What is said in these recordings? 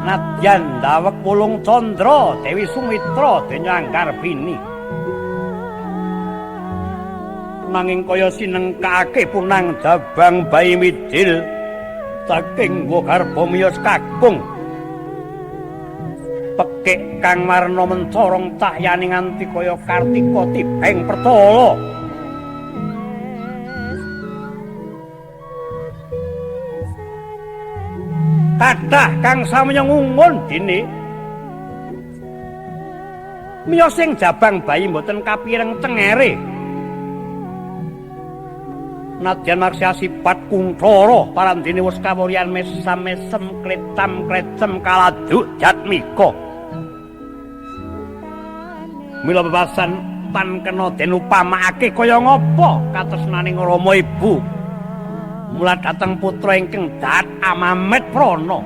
Nadyan dawek wulung candra Dewi Sumitra dene anggarbini. Nanging kaya sinengkake punang jabang bayi midil saking garba miyos kakung. Pekik kang warna mencorong cahyane nganti kaya kartika tibeng pertala. Kathah kang samya ngungun dene miyos sing jabang bayi mboten kapireng cengere. Nadyan maksya sipat kunthara parandene wis kawuryan mesam-mesem kletam-klecem kaladuk jatmika. Mila bebasan tan kena den upamakake kaya ngapa katresnaning Rama ibu. Mula dhateng putra ingkang dat amamet prana.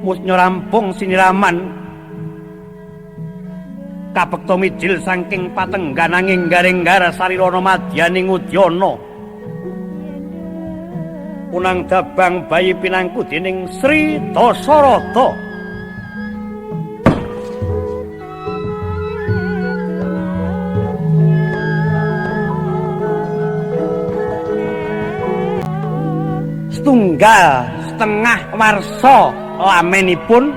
Musnya rampung siniraman kabekta mijil saking patenggan angin garing-gara sarirana madyaning udyana. Punang jabang bayi pinangku dening Sri Dasarata. Setunggal setengah warsa lamenipun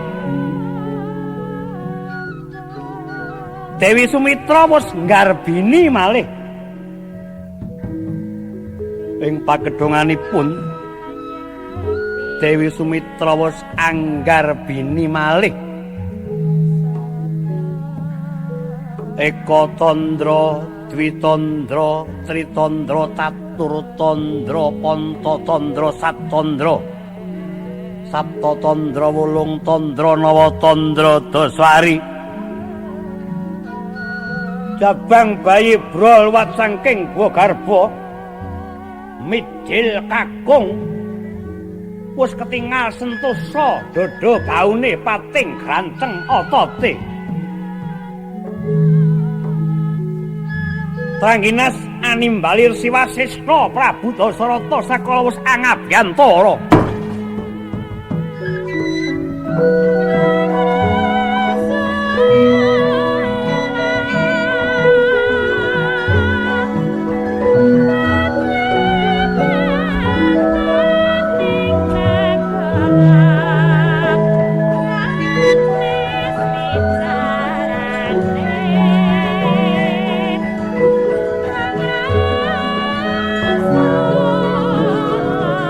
Dewi Sumitra wis nggarbini malih. Ing pagedhonganipun Dewi Sumitra wis anggarbini malih. Eka Tandra, Dwi Tandra, Tri Tandra, Catur Tandra, Panta Tandra, Satandra, Sapta Tandra, Wolung Tandra, Nawa Tandra, Daswari. Jabang bayi brol wat saking gua garba midil kakung wis ketingal sentosa dodo baune pating granceng otote. Trangginas animbalir Siwasista Prabu Dasarata sakala wis angabyantara.